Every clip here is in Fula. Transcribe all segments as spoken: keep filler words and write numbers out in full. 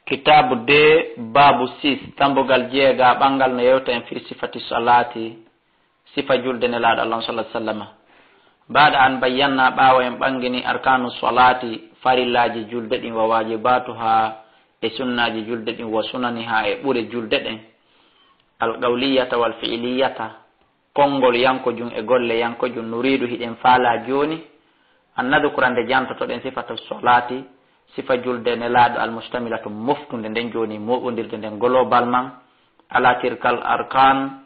Kitaabu de, baabu six, tambugal jeegaɓangal, no yewta en fii sifati salaati, sifa julde Nelaaɗo Allah on, sallallahu alaihi wasallam. Baada an bayyanna, ɓaawo en ɓangini, arkaanu salaati, farillaaji julde ɗin, wa waajibaatuha, e sunnaaji julde ɗin, wa sunaniha, e ɓure julde ɗen, al qawliyata wal fi'liyata, konngol yankojun e golle yankojun, nuriidu, hiɗen faalaa jooni, an nadhkura, nde jantotoɗen, sifata salaati, sifa julde Nelaaɗo, al mustamilatu, moftunde nden jooni, mooɓondirde nden globalement, ala tilkal arkaan,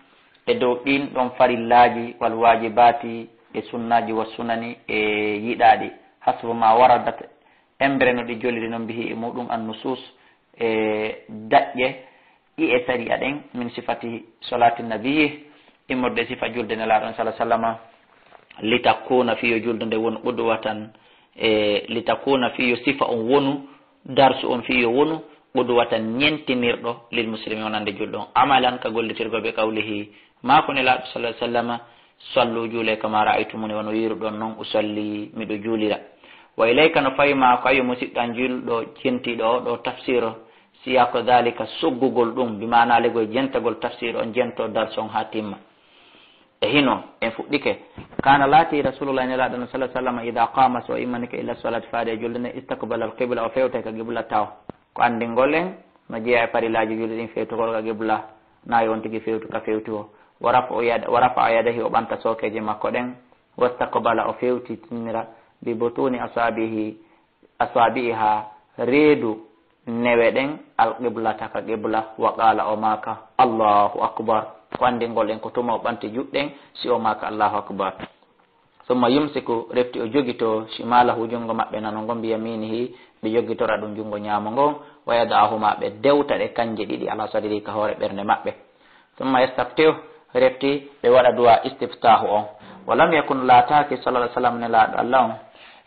e dow ɗin ɗon farillaaji, wal waajibaati, e sunnaaji, wa sunani, e yiɗaaɗi, hasbu ma waradat, embere no ɗi joliri non, bihi, e muɗum, an nusuus, e daƴƴe, ɗi e sariya ɗen, min sifati salaati nabiyi, immorde sifa julde Nelaaɗo on, sallallahu alaihi wasallam, litakuna, fii yo julde nde wonu, qudwatan, e litakuna, fii yo sifa on wonu, darsu on, fii yo wonu, qudwatan, ñentinirɗo, lil muslimi, wonande julɗo on, amalan, ka gollitirgol, bi qawlihi, maako Nelaaɗo, sallallahu alaihi wasallam, sallu, juule, kama ra'aytumuni, wano yiiruɗon non, usalli, miɗo juulira. Wa ilayka, no fawi ma ko, ayo musiɗɗo an julɗo, jentiiɗo o ɗo tafsir o, siyaqu dhalika, soggugol ɗum, bi maana legol jentagol tafsir on, jento darsu on haa timma. E hino en fuɗɗike, kana, laati, Rasulullah, Nelaaɗo on, sallallahu alaihi wasallam, idha qama, so immanike, ila salati, faade e julde nde, istaqbala al qibla, o fewtay ka qibla taw. Ko anndingol en no jeyaa e farillaaji julde ɗin, fewtugol ka qibla, na yo on tigi fewtu ka fewtu o. Wa rafa'u yad-, wa rafa'a yadayhi, o ɓanta sookeeje makko ɗen. Wastaqbala, o fewtitinira, bi butuni asabihi, asabi'iha, reedu newe ɗen, al qiblata, ka qibla. Wa qala, o maaka, Allahu akbar. Ko anndingol en ko tuma o ɓanti juuɗe ɗen, si o maaka Allahu akbar. Summa yumsiku, refti o jogito, shimalahu, junngo maɓɓe nano ngon, biyaminihi, ɓe jogitora ɗum junngo ñaamo ngon, wa yada'ahuma, ɓe dewta ɗe kanje ɗiɗi, ala sadrihi, ka hoore ɓernde maɓɓe. Summa yastaftihu, refti ɓe waɗa du'a istiftaahu on. Wa lam yakun, laataaki, sallallahu alaihi wasallam, Nelaaɗo Allah on,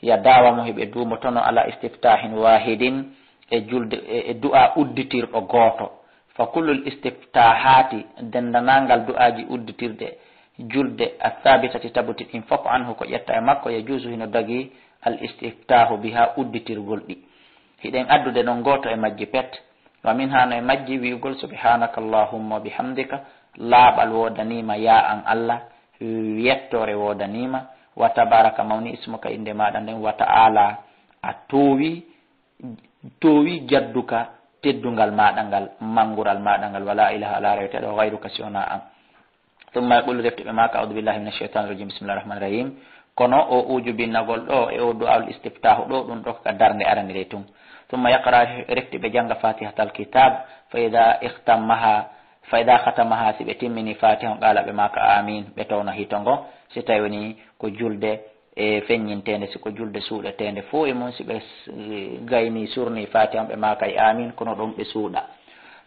yadawamu, hiɓe duumotono, ala istiftaahin waahidin, e julde, e, e du'a udditirɗo gooto. Fa kullul istiftaahaati, denndanangal du'aaji udditirɗe julde, athaabitati, tabutiɗi ɗin, fof anhu, ko ƴetta e makko, yajuuzu, hino dagii, al istiftaahu biha, udditirgol ɗi. Hiɗen addude non gooto e majji pet. Wa minha, no e majji, wi'ugol, subhanaka Allahumma wa bihamdika, laaɓal woodanii ma, yaa an Allah, yettoore woodanii ma, wa tabaraka, mawni, ismuka, innde maaɗa nden, wa ta'ala, a toowi, toowi, jadduka, teddungal maaɗa ngal, manngural maaɗa ngal, wa la ilaha, alaa reweteeɗo, gayruka, si wonaa an. Summa yaqulu, refti ɓe maaka, a'udhu billahi minash shaitanir rajim, bismillahir rahmanir rahim. Kono o ujubinnagol ɗo e o du'aul istiftaahu ɗo, ɗum ɗo ko ka darnde aranere tun. Summa yaqra, refti ɓe jannga fatihatal kitab, fa idha ikhtammaha, fa idha khatamaha, si ɓe timmini fatiha on, qala, ɓe maaka, amin, ɓe towna hito ngo, si tawi woni ko julde e feññinteende, si ko julde suuɗeteende fof e mum, si ɓe s-, gayni, surni fatiha on, ɓe maakay amin, kono ɗon ɓe suuɗa.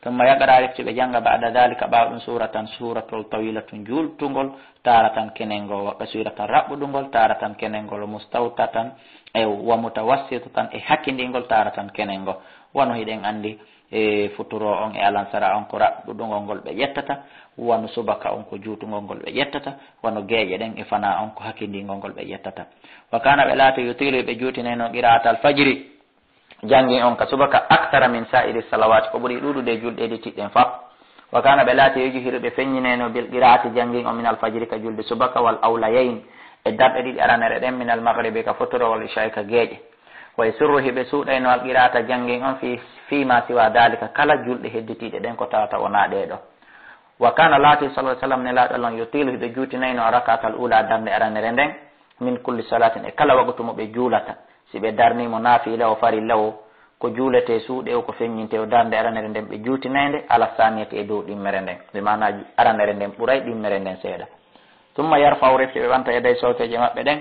Thumma yaqra, refti ɓe jannga, ba'da dhalika, ɓaawo ɗum, suratan, suratun tawilatun, juultungol, taratan, kenengo, wa qasiratan, raɓɓuɗungol, taratan, kenengo, mustawtatan, e wa mutawassitatan, e hakindingol, taratan, kenengo. Wano hiɗen anndi, e futuro on e alansara on ko raɓɓuɗungol ngol ɓe ƴettata, wano subaka on ko juutungol ngol ɓe ƴettata, wano geeƴe ɗen e fana on ko hakindingol ngol ɓe ƴettata. Wa kana, ɓe laati, yutilu, ɓe juutinayno, qira'atal fajri, janngin on ka subaka, akthara min sa'iri salawati, ko ɓuri ɗuuɗude e julɗeeji tiɗɗen faf. Wa kana, ɓe laati, yujhiru, ɓe feññinayno, bil qira'ati, janngin on, minal fajri, ka julde subaka, wal awlayayn, e darɗe ɗiɗi aranere ɗen, minal maghribi, ka futuro, wal isha'i, ka geeƴe. Wa yusirru, hiɓe suuɗayno, al qira'ata, janngin on, fi, fi ma siwa dhalika, kala julɗe hedditiiɗe ɗen ko tawata wonaa ɗee ɗo. Wa kana, laati, sallallahu alaihi wasallam, Nelaaɗo Allah on, yutilu, hiɓe juutinayno, rak'atal ula, darnde aranere nden, min kulli salatin, e kala waqtu mo ɓe juulata, si ɓe darnii mo naafila o, farilla o, ko juuletee suuɗe o, ko feññintee o, darnde aranere nden ɓe juutinaynde, ala saniyati, e dow ɗimmere nden, ɓe maanaaji aranere nden ɓuray ɗimmere nden seeɗa. Thumma yarfa'u, refti ɓe ɓanta, yaday, sookeeje maɓɓe ɗen,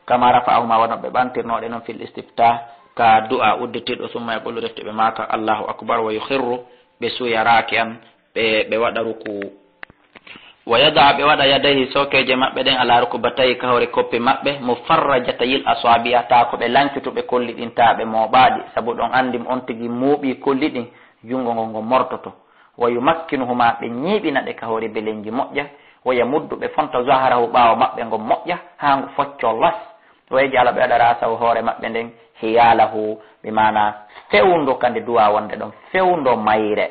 kama rafa'ahuma, wano ɓe ɓantirnoo ɗe non, fil istiftah, ka du'a udditirɗo. Thumma yaqulu, refti ɓe maaka, Allahu akbar, wa yukhirru, ɓe suuya raaki'an, ɓe, ɓe waɗa ruku'u. Wa yada'a, ɓe waɗa, yadayhi, sookeeje maɓɓe ɗen, ala rukubatayhi, ka hoore koppi maɓɓe, mufarrajatayil asaabi'a, taa ko ɓe lancutuɓe kolli ɗin, taa ɓe mooɓaaɗi, sabu ɗon anndi on tigi mooɓii kolli ɗin, junngo ngon ngo mortoto. Wa yumakkinuhuma, ɓe ñiiɓina ɗe ka hoore belenji moƴƴa. Wa yamuddu, ɓe fonta, zahrahu, ɓaawo maɓɓe ngon moƴƴa, haa ngu foccoo las. Wa yaj'ala, ɓe waɗa, ra'sahu, hoore maɓɓe nden, hiyalahu, bi maana fewndo ka nde duwa wonde ɗon, fewndo mayre.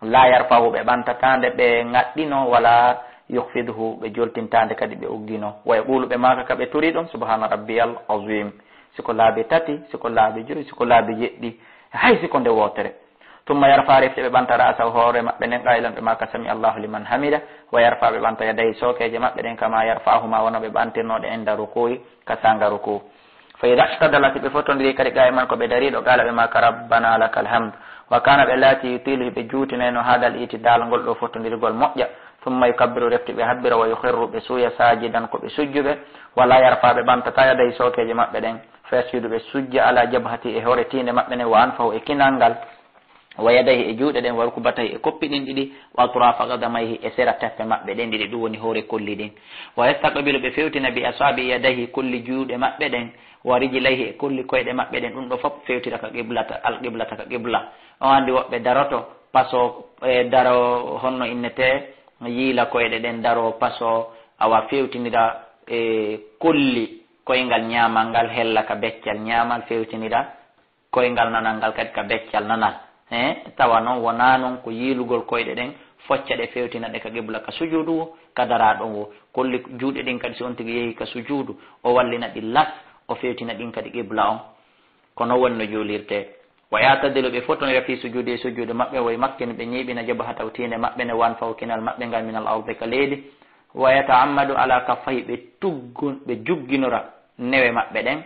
La yarfa'uhu, ɓe ɓantataa nde ɓe ŋaɗɗino, wala yukhfidhu, ɓe joltintaa nde kadi ɓe uggino. Wa yaqulu, ɓe maaka ka ɓe turi ɗon, subhana rabbiyal azim. Si ko laabi tati, si ko laabi joyi, si ko laabi jeɗɗi, hay si ko nde wootere. Thumma yarfa, refti ɓe ɓanta ra'sahu, hoore maɓɓe nden, qailan, ɓe maaka sami Allahu liman hamida. Wa yarfa, ɓe ɓanta yadayhi, sookeeje maɓɓe ɗen, kama yarfa'uhuma, wano ɓe ɓantirnoo ɗe inda ruku'i, ka saanga ruku'u. Fa idha i'tadala, si ɓe fotondiri kadi qaiman, ko ɓe dariiɗo, qala, ɓe maaka rabbana lakal hamd. Wa kana, ɓe laati, yutilu, ɓe juutinayno hadal i'tidal, ngol ɗo fotondirgol moƴƴa. Thumma yukabbiru, refti ɓe habbira, wa yukhirru, ɓe suuya, sajidan, ko ɓe sujjuɓe. Wala yarfa, ɓe ɓantata yadayhi, sookeeje maɓɓe ɗen. Fa yasjudu, ɓe sujja, ala jabhati, e hoore tiinde maɓɓe nden, wa anfahu, e kinal ngal. Wa yadayhi, e juuɗe ɗen, wa rukbatayhi, e koppi ɗin ɗiɗi, wa atrafa qadamayhi, e sera teppe maɓɓe ɗen ɗiɗi, ɗum woni hoore kolli ɗin. Wa yastaqbilu, ɓe fewtina, bi asabi yadayhi, kolli juuɗe maɓɓe ɗen, wa rijlayhi, e kolli koyɗe maɓɓe ɗen, ɗum ɗo fof fewtira ka qiblata, al qiblata, ka qibla. On anndi woɓɓe daroto, paso, e daro honno innete, yiila koyɗe ɗen, daro, paso, awa fewtinira, e kolli koyngal ñaamal ngal, hella ka beccal ñaamal, fewtinira koyngal nanal ngal kadi ka beccal nanal. He, tawa noon wonaa noon, ko yiilugol koyɗe ɗen, focca ɗe, fewtina ɗe ka qibla, ka sujuudu wo, ka daraa ɗon wo. Kolli juuɗe ɗin kadi, si on tigi yehi ka sujuudu, o wallina ɗi las, o fewtina ɗin kadi qibla on. Ko noon woni no juulirtee. Wa ya'tadilu, ɓe fotondira, fi sujuudi, e sujuudu maɓɓe, wa yumakkinu, ɓe ñiiɓina, jabhatahu, tiinde maɓɓe nde, wa anfahu, kinal maɓɓe ngal, minal ardi, ka leydi. Wa yata'ammadu ala kaffayhi, ɓe tuggun-, ɓe jugginora newe maɓɓe ɗen.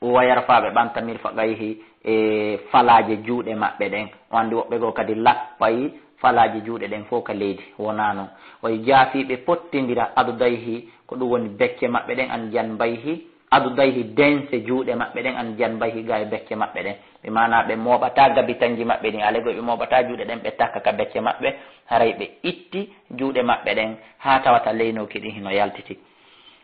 Wa yarfa, ɓe ɓanta, mirfaqayhi, e falaaje juuɗe maɓɓe ɗen. O anndi woɓɓe goo kadi lappay falaaje juuɗe ɗen fof ka leydi. Wonaa noon. Wa yujafi, ɓe pottindira, adudayhi, ko ɗum woni becce maɓɓe ɗen, an janbayhi, adudayhi, dense juuɗe maɓɓe ɗen, an janbayhi, gaa e becce maɓɓe ɗen. Bi maanaa, ɓe mooɓataa gabitanji maɓɓe ɗin, alaa e sago ɓe mooɓataa juuɗe ɗen, ɓe takka ka becce maɓɓe, haray ɓe itti juuɗe maɓɓe ɗen haa tawata leynooki ɗin hino yaltiti.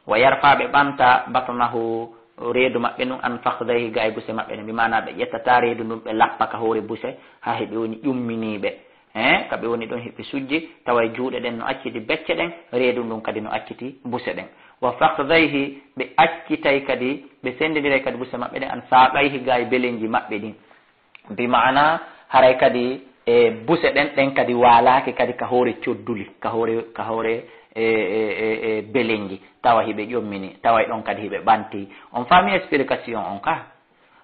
Wa yarfa, ɓe ɓanta, batnahu, reedu maɓɓe ndun, an fakhdayhi, gaa e buse maɓɓe ɗen. Bi maanaa, ɓe ƴettataa reedu ndun, ɓe lappa ka hoore buse, haa heɓe woni ƴumminiiɓe. He, ka ɓe woni ɗon, heɓe sujji, tawa e juuɗe ɗen no acciti becce ɗen, reedu ndun kadi no acciti buse ɗen. Wa fakhdayhi, ɓe accitay kadi, ɓe senndindiray kadi buse maɓɓe ɗen, an saaqayhi, gaa e belenji maɓɓe ɗin. Bi maanaa, haray kadi e buse ɗen, ɗen kadi waalaaki kadi ka hoore codduli, ka hoore, ka hoore, e, e, e, e belenji, tawa hiɓe ƴommini, tawa e ɗon kadi hiɓe ɓanti. On faami explication on ka?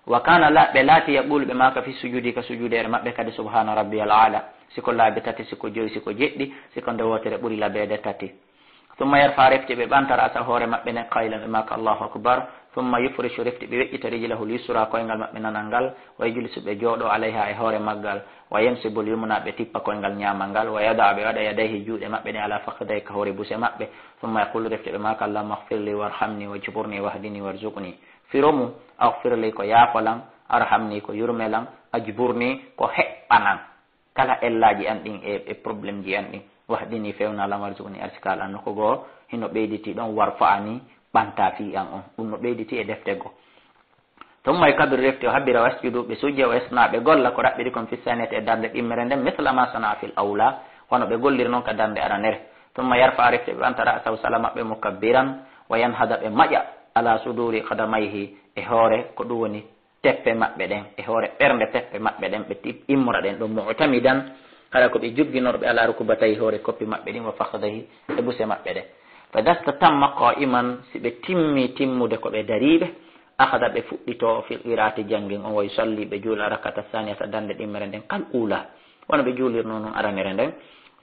Wa kana la, ɓe laati, yaqulu, ɓe maaka, fi sujudi, ka sujudeere maɓɓe kadi, subhana rabbiyal aala, si ko laabi tati, si ko joyi, si ko jeɗɗi, si ko nde wootere ɓuri labeede tati. Thumma yarfa, refti ɓe ɓanta, ra'sa, hoore maɓɓe nden, qailan, ɓe maaka, Allahu akbar. Thumma yufrishu, refti ɓe weƴƴita, rijlahu l-yusra, koyngal maɓɓe nanal ngal, wa yajlisu, ɓe jooɗo, alayha, e hoore maggal, wa yansibu l-yumna, ɓe tippa koyngal ñaamal ngal, wa yada, ɓe waɗa, yadayhi, juuɗe maɓɓe ɗen, ala fakhidayhi, ka hoore buse maɓɓe. Thumma yaqulu, refti ɓe maaka, Allahumma ighfir li warhamni wajburni wahdini warzuqni. Firo mum, aghfir li, ko yaafo lan, arhamni, ko yurme lan, ajburni, ko heɓɓa lan. Kala ellaaji an ɗin e, e problème ji an ɗin, wahdini, fewna lan, warzuqni, arsika lan. No ko goo hino ɓeyditi ɗon, warfa'ani, ɓanta fii an on. Ɗum no ɓeyditi e defte goo. Thumma yukabbir, refti o habbira, wasjudu, ɓe sujja, wa yasna, ɓe golla ko raɓɓiɗi kon, fi saniyati, e darnde ɗimmere nden, mithla ma sana fil awla, wano ɓe golliri non ka darnde aranere. Thumma yarfa, refti ɓe ɓanta, ra'sahu, sala maɓɓe, mukabbiran, wa yanhada, ɓe maƴa, ala suduri qadamayhi, e hoore, ko ɗum woni teppe maɓɓe ɗen, e hoore ɓernde teppe maɓɓe ɗen, ɓe tip-, immora ɗen ɗon, mu'tamidan, hara ko ɓe jugginorɓe, ala rukubatayhi, hoore koppi maɓɓe ɗin, wa fakhdayhi, e buse maɓɓe ɗen. Fa idha statamma qa'iman, si ɓe timmi timmude ko ɓe dariiɓe, akhadha, ɓe fuɗɗito, fil qira'ati, janngin on, wa yusalli, ɓe juula, rak'ata thaniyata, darnde ɗimmere nden, kal ula, wano ɓe juulirno non aranere nden.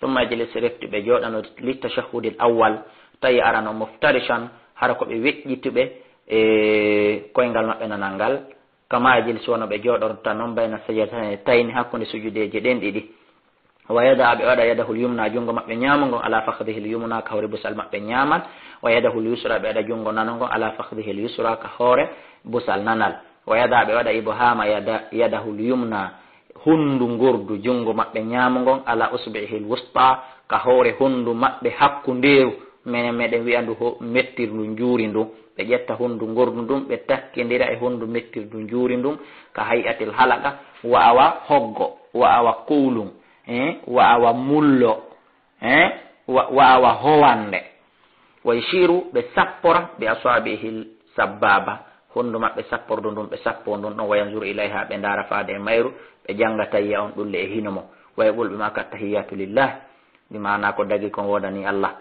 Thumma yajlis, refti ɓe jooɗano, lit tashahhudil awwal, tawi arano, muftarishan, hara ko ɓe weƴƴituɓe, e koyngal maɓɓe nanal ngal, kama yajlisu, wano ɓe jooɗorta non, bayna sajdatayni, hakkunde sujudeeje ɗen ɗiɗi. Wa yada, ɓe waɗa, yadahul yumna, junngo maɓɓe ñaamo ngon, ala fakhdihil yumna, ka hoore busal maɓɓe ñaamal. Wa yadahul yusra, ɓe waɗa junngo nano ngon, ala fakhdihil yusra, ka hoore busal nanal. Wa yada, ɓe waɗa, ibhama yada, yadahul yumna, hondu ngordu junngo maɓɓe ñaamo ngon, ala usbi'ihil wusta, ka hoore hondu maɓɓe hakkundeeru. Menen meɗen wi'a ndu ho-, mettirdu njuuri ndun. Ɓe ƴetta hondu ngordu ndun, ɓe takkindira e hondu mettirdu njuuri ndun, ka hay'atil halaqa, wa'awa hoggo, wa'awa kowlun, eh, wa'awa mullo, eh, wa-, wa'awa howande. Wa yushiru, ɓe sappora, bi aswabihil sabbaba, Hunndu maɓɓe sappordu ndun, ɓe sappoo ndun ɗon, wa yanzuru ilayha, ɓe ndaara faade e mayru, ɓe jannga tayya on ɗulle e hino mo. Wa yaqulu, ɓe maaka, "Attahiyatu lillah," bi maana ko dagi kon woodani Allah.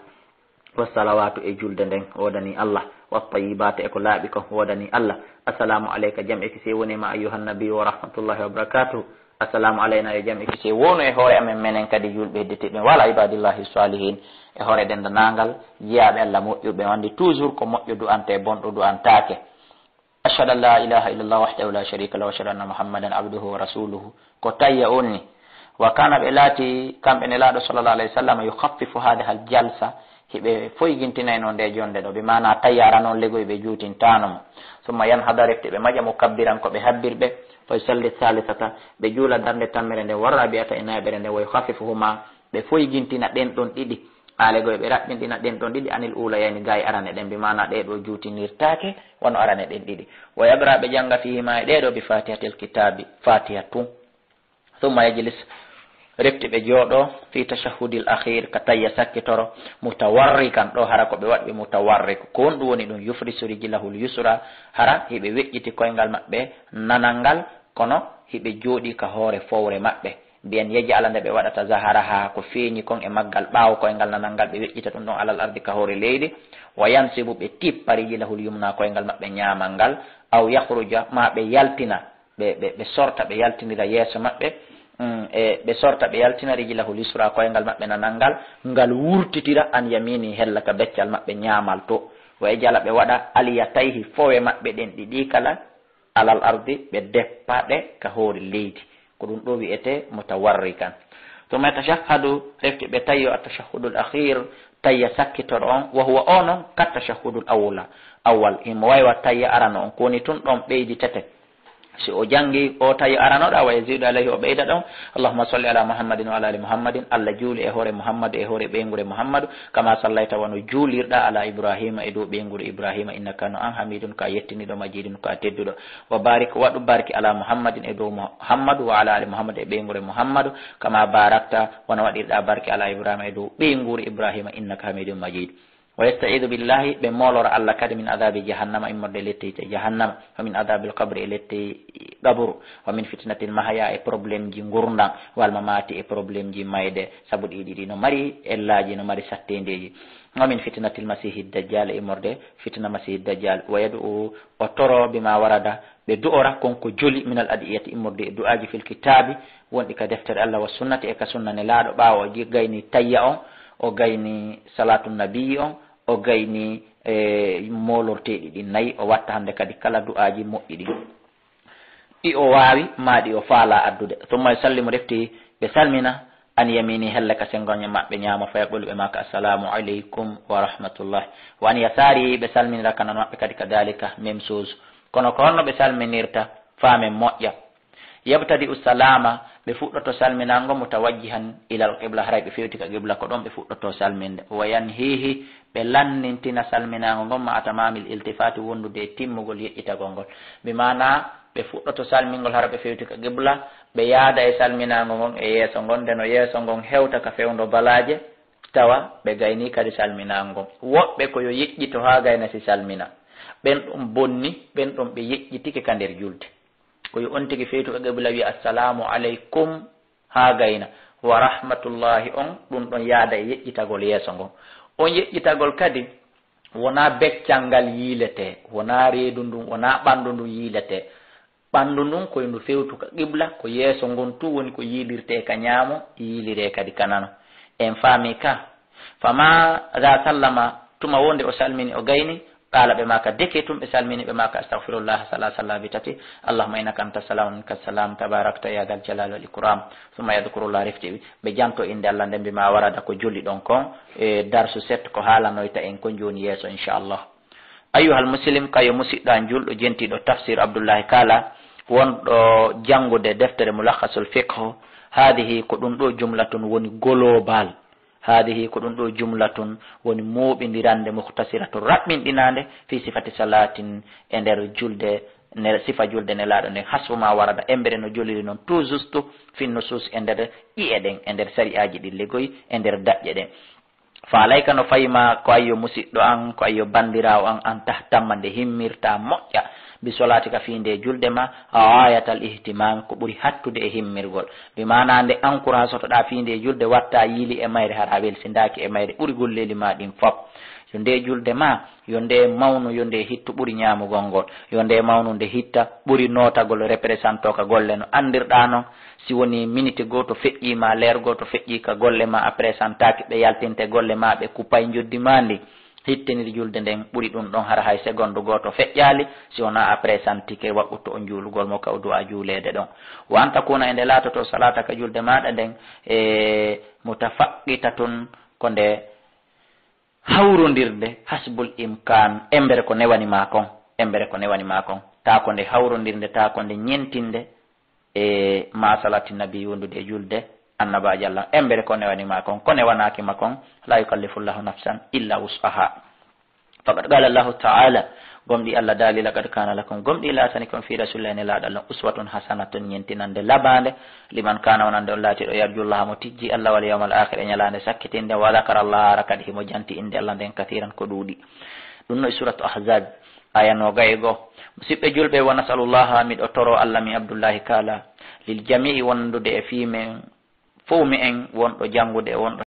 "Wassalawatu," e julde nden woodani Allah. "Wattayibatu," e ko laaɓi kon woodani Allah. "Assalamu alayka," jam e kisiyee woni e ma, "ayyuhan nabiyyu wa rahmatullahi wa barakatuhu." "Assalamu alayna," yo jam e kisiyee wonu e hoore amen, menen kadi julɓe hedditiiɓe, "wa ala ibadillahi salihin," e hoore denndaangal jiyaaɓe Allah moƴƴuɓe. On anndi toujours ko moƴƴo du'ante, bonɗo du'antaake. "Ashhadu an la ilaha illallah wahdahu la sharika lahu, wa ashhadu anna Muhammadan abduhu wa rasuluhu." Ko tayya on ni. "Wa kana," ɓe laati, kamɓe Nelaaɗo sallallahu alayhi wa sallam, "yukhaffifu hadhihi al-jalsa," hiɓe foygintinayno nde jonde ɗo, bi maana tayya arano on legoy ɓe juutintaano mo. "Thumma yanhada," refti ɓe maƴa, "mukabbiran," ko ɓe habbirɓe, "fa yusalli thalithata," ɓe juula darnde tammere nden, "wa rabi'ata," e nayaɓere nden, "wa yukhaffifuhuma," ɓe foygintina ɗen ɗon ɗiɗi, alegol ɓe raɓɓinɗina ɗen ɗon ɗiɗi, "anil ulayayni," gaay arane ɗen, bi maana ɗee ɗoo juutinirtaake wano arane ɗen ɗiɗi. "Wa yaqra," ɓe jannga, "fihima," e ɗee ɗoo, "bi fatihatil kitabi," fatiha tun. "Thumma yajlis," refti ɓe jooɗoo, "fi tashahhudil akhir," ka tayya sakkitoro, "mutawarrikan," ɗoo hara ko ɓe waɗi ɓe mutawarrik. Ko honɗum woni ɗum? "Yufrisu rijlahul yusra," hara hiɓe weƴƴiti koyngal maɓɓe nanal ngal, kono hiɓe jooɗii ka hoore fowre maɓɓe. "Bi an yaj'ala," nde ɓe waɗata, "zahraha," ko feeñi kon e maggal ɓaawo koyngal nanal ngal, ɓe weƴƴita ɗum ɗon, "alal ardi," ka hoore leydi. "Wa yansibu," ɓe tippa, "rijlahul yumna," koyngal maɓɓe ñaamal ngal, "aw yakhruja," maa ɓe yaltina, ɓe, ɓe, ɓe sorta, ɓe yaltinira yeeso maɓɓe, mm, e ɓe sorta, ɓe yaltina, "rijlahul yusra," koyngal maɓɓe nanal ngal, ngal wurtitira, "an yamini," hella ka beccal maɓɓe ñaamal to. "Wa yaj'ala," ɓe waɗa, "alyatayhi," fowe maɓɓe ɗen ɗiɗi kala, "alal ardi," ɓe deppa ɗe ka hoore leydi. Ko ɗum ɗoo wi'etee mutawarrikan. "Thumma yatashahhadu," refti ɓe tayyo, "at-tashahhudul akhir," tayya sakkitoro on, "wa huwa," on on, "kat-tashahhudul awwala, awwal," himo waywa tayya arano on, ko woni tun ɗon ɓeyditete. Si o janngi o tayya arano ɗa, "wa yazidu alayhi," o ɓeyda ɗon, "Allahumma salli ala Muhammadin wa ala ali Muhammadin," Allah juuli e hoore Muhammadu, e hoore ɓeynguure Muhammadu, "kama sallayta," wano juulirɗa, "ala Ibrahima," e dow ɓeynguure Ibrahima, "innaka," no an, "hamidun," ko a yettiniiɗo, "majidun," ko a tedduɗo. "Wa barik," waɗu barke, "ala Muhammadin," e dow Muhammadu, "wa ala ali Muhammad," e ɓeynguure Muhammadu, "kama barakta," wano waɗirɗa barke, "ala Ibrahima," e dow ɓeynguure Ibrahima, "innaka hamidun majid." "Wa yasta'idu billahi," ɓe moolora Allah kadi, "min adhabi jahannama," immorde e lette hiite jahannama, "wa min adhabil qabri," e lette qaburu, "wa min fitnatil mahya," e problème ji ngurndan, "wal mamati," e problème ji mayde, sabu ɗi ɗiɗi no mari ellaaji, no mari satteendeeji. "Wa min fitnatil masiihid dajjal," e immorde fitna masiihid dajjal. "Wa yad'u," o toro, "bima warada," ɓe du'ora kon ko joli, "minal ad'iyati," immorde e du'aaji, "fil kitaabi," wonɗi ka deftere Allah, "wa sunnati," e ka sunna Nelaaɗo, ɓaawo o ji-, gayni tayya on, o gayni salatu nabii on, o gayni, e, moolorteeɗi ɗin nayi, o watta hannde kadi kala du'aaji moƴƴi ɗin. Ɗi o waawi, maa ɗi o faalaa addude. "Thumma yusallimu," refti ɓe salmina, "an yamini," hella ka sengo maɓɓe ñaamo, "fa yaqulu," ɓe maaka, "Assalamu alaykum wa rahmatullah." "Wa an yasari," ɓe salminira ka nano maɓɓe kadi kadalika, même chose. Kono ko honno ɓe salminirta? Faamen moƴƴa. "Yabtadi'u salama," ɓe fuɗɗoto salminaango, "mutawajjihan ilal qibla," haray ɓe fewti ka qibla, ko ɗon ɓe fuɗɗoto salminde. "Wa yanhihi," ɓe lannintina salminaango ngon, "ma'a tamamil iltifati," wondude e timmugol yeƴƴitagol ngol. Bi maana, ɓe fuɗɗoto salmingol hara ɓe fewti ka qibla, ɓe yaada e salminaango ngon e yeeso ngon, nde no yeeso ngon hewta ka fewndo balaaje, tawa ɓe gaynii kadi salminaango ngon. Woɓɓe ko yo yeƴƴito haa gayna si salmina. Ɓen ɗon bonni, ɓen ɗon ɓe yeƴƴitike ka nder julde. Ko yo on tigi fewtu ka qibla wi'a, "Assalamu alaykum," haa gayna, "Wa rahmatullahi," on, ɗum ɗon yaada e yeƴƴitagol yeeso ngon. On yeƴƴitagol kadi, wonaa beccal ngal yiiletee, wonaa reedu ndun, wonaa ɓandu ndun yiiletee. Ɓandu ndun ko yo ndu fewtu ka qibla, ko yeeso ngon tun woni ko yiilirtee ka ñaamo, yiiliree kadi ka nano. En faamii ka? "Fama za sallama," tuma woo nde o salmini, o gayni, qaala, ɓe maaka, deke tun ɓe salmini, ɓe maaka, "Astaghfirullah," salaa salaa bi tati, "Allahumma innaka anta salam, minka salam, tabarakta ya dhal jalali wal ikram." Summa yadhkurullah, refti ɓe janto innde Allah nden, bima warada, ko joli ɗon kon, e darsu set ko haalanoyta en kon jooni yeeso, inchallah. Ayyuhal muslim, kayo musiɗɗo an julɗo jentiiɗo Tafsir Abdullahi Kala, wonɗo janngude deftere Mulakhasul Fiqh, haadihi, ko ɗum ɗo jumlatun woni global. Haadihi, ko ɗum ɗo jumlatun woni mooɓindirande, mukhtasiratu, raɓɓinɗinaande, fi sifati salatin, e nder julde, ne, sifa julde Nelaaɗo nden, hasbu ma warada, embere no joliri non, tout juste, fi nusus, e nder ƴi'e ɗen, e nder sari'aaji ɗin legoy, e nder daƴƴe ɗen. Faalayka no fayi ma ko ayyo musiɗɗo an, ko ayyo banndiraawo an, an tahtamma nde himmirta moƴƴa, bi solaatika fii nde julde ma, ghaayatal ihtimaam, ko ɓuri hattude e himmirgol. Bi maanaa nde encouragotoɗaa fii nde julde, watta yiili e mayre, hara a welsindaaki e mayre, ɓuri golleeli ma ɗin fof. Yo nde julde ma, yo nde mawnu, yo nde hittu ɓuri ñaamugol ngol. Yo nde mawnu nde hitta ɓuri nootagol représentant ka golle no anndirɗaa non. Si wonii miniti gooto feƴƴii ma, leer gooto feƴƴii ka golle ma, a présenté ki, ɓe yaltinte golle ma, ɓe kuppay njoddi ma ndi. Hittinir julde nden ɓuri ɗum ɗon, hara hay segondu gooto feƴƴaali, si wonaa a présenté ke waɗɗuto on juulugol mo ka o du'a juuleede ɗon. Wa an takuna, e nde laatoto salaata ka julde maaɗa nden, e mutafaqqitatun, ko nde hawrondirde, hasbul imkaan, embere ko newani ma kon, embere ko newani ma kon, taa ko nde hawrondirde, taa ko nde ñentinde, e ma salati nabi, wondude e julde annabaajo Allah, embere ko newani ma kon, ko newanaaki ma kon, la yukallifu Allahu nafsan illa wus'aha. Faqad qala Allahu ta'ala, gomɗi Allah daali, laqad kana lakum, gomɗi laatani kon, fi rasulillahi, nelaaɗo Allah, uswatun hasanatun, ñentinande labaande, liman kana, wonande on laatiiɗo, yarju Allaha, mo tijji Allah, wal yawmal akhir, e ñalaande sakkitinde, wa dhakara Allaha, hara kadi himo janti innde Allah nden, kathiran, ko ɗuuɗi. Ɗum no e suratu Ahzab, aya noogay e goo. Musiɓɓe julɓe, wa nas'alullaha, miɗo toro Allah, min Abdullahi Kala, lil jami'i, wondude e fii men fow, mi en, wonɗo janngude e wonɗo